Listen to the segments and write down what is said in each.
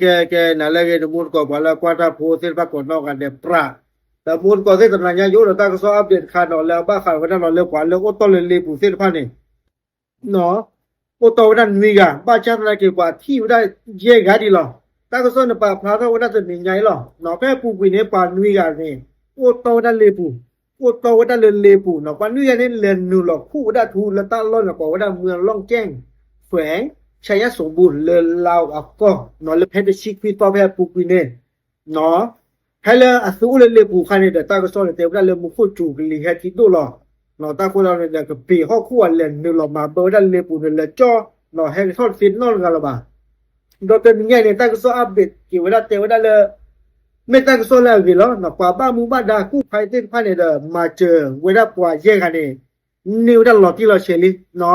ကဲ ကဲ နၤလၢအဂ့ၤ တမူတကိး ပှၤလၢကွၢ်တၢ်ဖိသ့ၣ်တဖၣ်ကိးနီၢ်ဂၤဒဲးပြး, တမူတကိးသ့ၣ် တနၤညါယအိၣ်ဒီးတၢ်ကစီၣ် update တခါနီၤ လၢအဘၣ်ဃးဝဲဒၣ်နီၤ လၢပှၤလၢအိၣ်တီၢ်လၢလ့ပူၤသ့ၣ်တဖၣ်န့ၣ် အိၣ်တီၢ်ဝဲဒၣ်နွံဂၤ ဘၣ်ဆၣ်သနာ်က့ ပှၤထံၣ်ဝဲဒၣ်ယဲၢ်ဂၤဒံးလီၤ. တၢ်ကစီၣ်န့ၣ် ပာ်ဖျါထီၣ်ဝဲဒၣ်တနံၤညါအံၤလီၤ. ဖဲအပူၤကွံာ်န့ၣ် ပှၤနွံဂၤန့ၣ် အိၣ်တီၢ်ဝဲဒၣ်လ့ပူၤ, အိၣ်တီၢ်ဝဲဒၣ်လၢလ့ပူၤနီၤ. ပှၤနွံဂၤန့ၣ် လဲၤနုာ်လီၤခူၣ်ဝဲဒၣ်ထူလၢတၢ်လီၢ်န့ၣ် ကိးဝဲဒၣ် မွဲလီၣ်ကဲၣ် ခွဲး ဆၣ်ယါစိးဘူး လၢလါအီကူးနီၤ လၢဖဲတဆံခွံသီဖဲအပူၤကွံာ်န့ၣ် ဖဲလၢအသုအိၣ်လၢလ့ပူၤအခါန့ၣ်ဒီး တၢ်ကစီၣ်န့ၣ် တဲဝဲဒၣ်လၢမူခိၣ်စူၤကလံၤဟဲထံဒိၣ်လီၤ.တၢ်ဃိသတးန့ၣ်ဒီး ကပ့ၤဟီၣ်ခိၣ်အလဲၤနုာ်လီၤမၤဘၢဝဲဒၣ်လ့ပူၤန့ၣ် လဲၤကၠီ ဟဲကထီၣ်တသ့နီတဂၤလၢၤဘၣ်. ဒီးတနံၤညါအံၤန့ၣ် တၢ်ကစီၣ် update က့ၤဝဲဒၣ်တဲဝဲဒၣ်လၢ မ့ၢ်တၢ်ကစီၣ်လၢအဂ့ၤလီၤ. ပှၤဘၣ်မူဘၣ်ဒါကူၣ်ဖးသ့ၣ်တဖၣ်န့ၣ်ဒီး မၤစၢၤဝဲဒၣ်ပှၤယဲၢ်ဂၤန့ၣ် န့ၢ်ဝဲဒၣ်လီၤတံၢ်လီၤဆဲးလံ.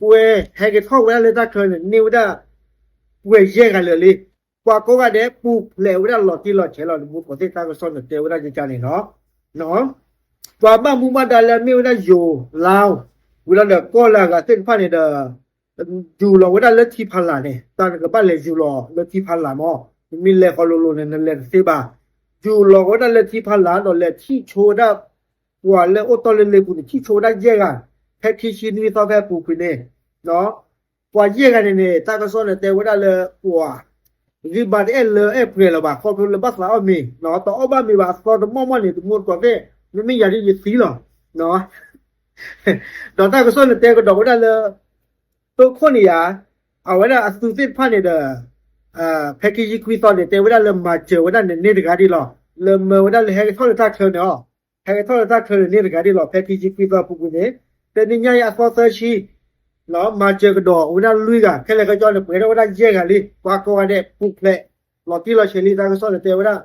ပှဲၤဟဲကထီၣ်ဝဲဒၣ်လၢတၢ်ချၢန့ၣ် န့ၢ်ဝဲဒၣ် ပှဲၤယဲၢ်ဂၤလၢာ်လံ. ပှၤကိးဂၤဒဲး ပူၤဖျဲးဝဲဒၣ်လီၤတံၢ်လီၤဆဲးလီၤ. တမူတကိးသ့ၣ် တၢ်ကစီၣ်န့ၣ် တဲဝဲဒၣ်ယကန့ၣ်နီၤ ပှၤဘၣ်မူဘၣ်ဒါလၢအမ့ၢ်ဝဲဒၣ်ယိၤလါ ဝံၤလီၤဒီးကီၢ်လၢအဂၤသ့ၣ်တဖၣ်န့ၣ်ဒီး ယူၤလီၤဝဲဒၣ်လၢထံဖးလာ်န့ၣ် တၢ်နကဘၣ်လဲၤယူၤလီၤလၢထံဖးလာ်မး, နမ့ၢ်လဲၤဃီလိၤလိၤန့ၣ် နလဲၤတသ့ဘၣ်. ယူၤလီၤဝဲဒၣ်လၢထံဖးလာ် ဒီးလဲၤထံၣ်ဆိဝဲဒၣ် ပှၤလၢအိၣ်တီၢ်လၢလ့ပူၤန့ၣ် ထံၣ်ဆိဝဲဒၣ်ယဲၢ်ဂၤ, ဖဲခံဆံနွံသီဖဲအပူၤကွံာ်န့ၣ် ပှၤယဲၢ်ဂၤန့ၣ်န့ၣ် တၢ်ကစီၣ်န့ၣ်တဲဝဲဒၣ်လၢပှၤ ဂံၢ်ဘါတအဲၣ်လၢအဲၣ်ပှဲၤလၢၤဘၣ် ခီဖျိလၢဘၣ်သးအီၣ်မ့ၤ, တအီၣ်ဘၣ်မ့ၤဘၣ်အသီတမီၢ်မီၢ်န့ၣ် တမူတကိးသ့ၣ် မ့မ့ၢ်ယၤဒ်ယသံလီၤ. ဒီးတၢ်ကစီၣ်န့ၣ်တဲကဒီးဝဲဒၣ်လၢ တိခိၣ်န့ၣ်ယၤ အဝဲဒၣ်အသုးသ့ၣ်တဖၣ်န့ၣ်ဒီး ဖဲခံဆံခွံသီန့ၣ် တဲဝဲဒၣ်လၢမၤစၢၤဝဲဒၣ်န့ၣ်န့ၢ်တဂၤဒံးလီၤ. လၢမၢဝဲဒၣ်လၢဟဲကထီၣ်လၢတၢ်ချၢန့ၣ်အီၤ, ဟဲကထီၣ်လၢတၢ်ချၢန့ၣ်န့ၢ်တဂၤဒံးလီၤ. ဖဲခံဆံခွံသီအပူၤကွံာ်န့ၣ် တနံၤညါအံၤအသီသၢဆံ မၤစၢၤကဒီးဝဲဒၣ်လွံၢ်ဂၤ ခဲလၢာ်ခဲဆ့န့ၣ် ပှဲၤထီၣ်ဝဲဒၣ်ယဲၢ်ဂၤလံ. ပှၤကိးဂၤဒဲးပူၤဖျဲး လီၤတံၢ်လီၤဆဲးလံ. တၢ်ကစီၣ်န့ၣ်တဲဝဲဒၣ်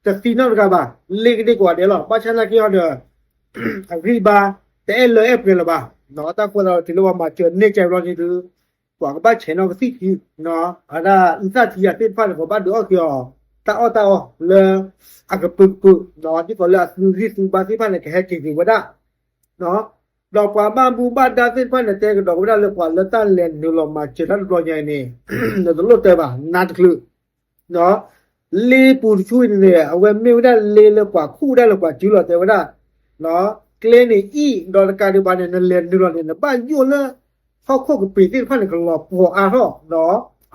တသံနီတဂၤဘၣ်, လ့ကဒ့ၣ်ကိးဂၤဒဲးလီၤ. ဘၣ်ဆၣ်သနာ်က့အီၤဒီး အဂံၢ်ဘါ တအဲၣ်လၢအဲၣ်ပှဲၤလၢၤဘၣ်. တၢ်ဃိသတးဒီး တုၤလၢပှၤမၤစၢၤန့ၢ်ကဲဘျီန့ၣ်ဒီး ပှၤကဘၣ်ဆဲးနီၣ်ကသံၣ်ထံ အဒၣ်အုၣ်သၣ်ထံယၤသ့ၣ်တဖၣ်န့ၣ် ပှၤဘၣ်ဒုးအီၣ်က့ၤအီၤ တၢ်အီၣ်တၢ်အီလၢအကပုာ်ကပုာ် ဒ်သိးလၢအသုဂံၢ်သုဘါသ့ၣ်တဖၣ်န့ၣ် ကဟဲက့ၤက့ၤဝဲဒၣ် ဒီးပှၤဘၣ်မူဘၣ်ဒါသ့ၣ်တဖၣ်န့ၣ် တဲကဒီးဝဲဒၣ်လၢပှၤလၢတၢ်လဲၤနုာ်လီၤမၤစၢၤတၢ်တဘျီညါအံၤန့ၣ် နတလိၣ်တဲဘၣ် နါတချုး လ့ပူၤတဆူအံၤန့ၣ် အဝဲမ့ၢ်ဝဲဒၣ်လ့လၢပှၤခူၣ်ဝဲဒၣ်လၢပှၤစုလီၤ တဲဝဲဒၣ် ကျဲန့ၣ်အံၤ ဒီးတကးဒံးဘၣ်န့ၣ် နလဲၤနုာ်လီၤန့ၣ် နဘၣ်ယိၣ်လၢ ဟီၣ်ခိၣ်ကပ့ၤသ့ၣ်တဖၣ်န့ၣ် ကလီၤပှီၤအါထီၣ်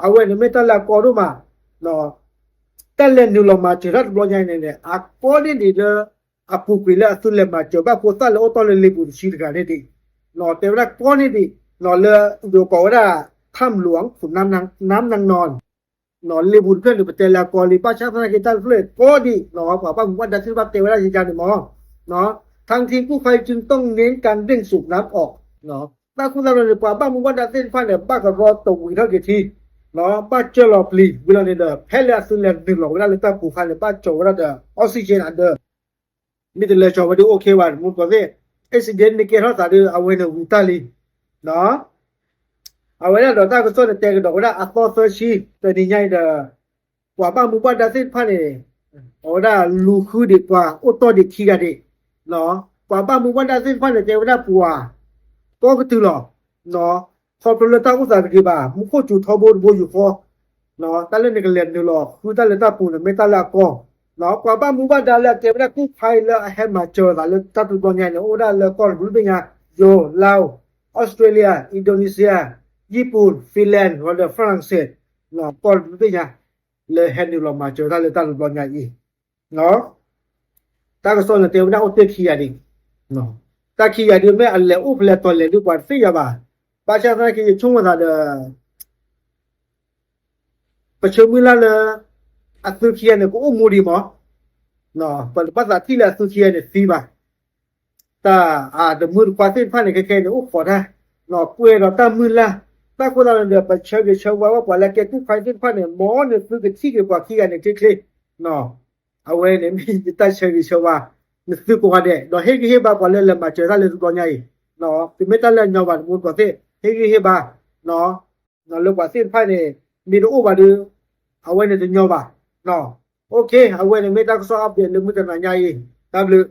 အဝဲန့ၣ်မ့ၢ်တၢ်လၢအကီဒိၣ်မး တၢ်လဲၤနုာ်လီၤမၤစၢၤတၢ်တဘျီညါအံၤန့ၣ် အကီန့ၢ်ဒံးလၢ အပူၤကွံာ်လၢအသုလဲၤမၤစၢၤဘၣ်ဖိသၣ်လၢအိၣ်တီၢ်လၢလ့ပူၤတဆံတဂၤန့ၣ်ဒံး တဲဝဲဒၣ်ကီန့ၢ်ဒံး လၢဒိးကိးဝဲဒၣ် ထၣ်မလူၤ ခူၣ်နါနၢ်နီၢ် လ့ပူၤတဖျၢၣ်န့ၣ် ပတဲလၢအကီလံ ဘၣ်ဆၣ်သနာ်က့တၢ်တဖျၢၣ်ကီဒံး ပှၤဘၣ်မူဘၣ်ဒါသ့ၣ်တဖၣ်တဲဝဲဒၣ်ယကန့ၣ်မး ထၣ်ထံကူၣ်ဖးကၠုၢ်တီၢ်န့ၢ်ကၣ်ဒ့ၣ်စူးနါအီၣ် တၢ်ဃိသတးဒီးန့ၣ် ပှၤဘၣ်မူဘၣ်ဒါသ့ၣ်တဖၣ်န့ၣ် ဘၣ်ကရီတဝံးထီၣ်က့ၤထံ ဘၣ်ကၢၢ်လီၤပျံၤဝံၤလီၤန့ၣ်ဒီး ဖဲလၢအသုလဲၤနုာ်လီၤဝဲဒၣ်လၢတၢ်ပူၤခါန့ၣ် ဘၣ်ကၠီၤဝဲဒၣ်ဒီး oxygen အဒၢး မ့ၢ်တလဲၤကၠီၤဝဲဒၣ် okay ဘၣ် တမူတကိးသ့ၣ် accident န့ၣ်ကဲထီၣ်သးဒီး အဝဲန့ၣ်ဝံၤတၢ်လံ အဝဲဒၣ်ဒီးတၢ်ကစီၣ်န့ၣ်တဲကဒီးဝဲဒၣ်အသီသၢဆံ တနံၤညါအံၤဒီး ပှၤဘၣ်မူဘၣ်ဒါသ့ၣ်တဖၣ်န့ၣ် အဝဲဒၣ်လူၤဃုဒံးပှၤအိၣ်တီၢ်ဒံးခံဂၤဒံး ပှၤဘၣ်မူဘၣ်ဒါသ့ၣ်တဖၣ်န့ၣ် တဲဝဲဒၣ်ပှၤ ကီကတုၤလီၤ ခီဖျိလၢတၢ်အိၣ်သးတဂ့ၤဘၣ် မူခိၣ်စူၤထီဘိတဘိယူၢ်ဃီ တၢ်လၢနကလဲၤနုာ်လီၤဃုတၢ်လၢတၢ်ပူၤန့ၣ် မ့ၢ်တၢ်လၢအကီ ပှၤဘၣ်မူဘၣ်ဒါလၢအကဲဝဲဒၣ်ကူၣ်ဖးအံၤလၢအဟဲမၤစၢၤသးလၢတၢ်တဘျီညါန့ၣ် အိၣ်ဝဲဒၣ်လၢကီၢ်တဘျုးဘ့ၣ်ညါ ယိၤ လါ Australia Indonesia ယံၣ်ပူၤ Finland ဒီး France ကီၢ်တဘျုးဘ့ၣ်ညါ လၢဟဲနုာ်လီၤမၤစၢၤတၢ်လၢတၢ်တဘျီညါအံၤ တၢ်ကစီၣ်န့ၣ်တဲဝဲဒၣ်အိၣ်တ့ၢ်ခံဂၤဒံး တၢ်ခံဂၤဒံးမ့ၢ်အလဲၤအိၣ်ဖဲလဲၣ်တီၤလဲၣ်ဒုးပှၤတသ့ၣ်ညါဘၣ် ဘၣ်ဆၣ်သနာ်က့ယဆိကမိၣ်သးဒီး ပဆၢမုၢ်လၢ်လၢ အသုခံဂၤန့ၣ် ကအိၣ်မူဒံးမး ပတဘၣ်သးထံၣ်လၢအသုခံဂၤန့ၣ်သံဘၣ် တၢ်အတမုာ်တခွါသ့ၣ်တဖၣ်န့ၣ် ခဲခဲအံၤန့ၣ် အိၣ်ခိးတၢ် ပှဲၤဒီးတၢ်မုၢ်လၢ် တၢ်ဃိသတးန့ၣ်ဒီး ပဆၢဂ့ၤဆၢဝါဝဲပှၤလၢကဲကူၣ်ဖးသ့ၣ်တဖၣ်န့ၣ် မ်နသုကထံၣ်က့ၤပှၤခံဂၤန့ၣ်ချ့ချ့ အဝဲန့ၣ်မ့ၢ်ယတၢ်ဆၢဂ့ၤဆၢဝါ နသုကိးဂၤဒဲး ဒီးဟ့ၣ်ဂံၢ်ဟ့ၣ်ဘါပှၤလၢလဲၤမၤစၢၤတၢ်လၢတဘျီညါအံၤ တမ့ၢ်တၢ်လၢအညီဘၣ် တမူတကိးသ့ၣ် ဟ့ၣ်ဂံၢ်ဟ့ၣ်ဘါ လၢပှၤသ့ၣ်တဖၣ်န့ၣ် မ့ၢ်တအိၣ်ဘၣ်ဒီး အဝဲန့ၣ်တညီဘၣ် OK အဝဲန့ၣ်မ့ၢ်တၢ်ကစီၣ် update လၢမုၢ်တနၤညါအံၤ တၢ်ဘျုး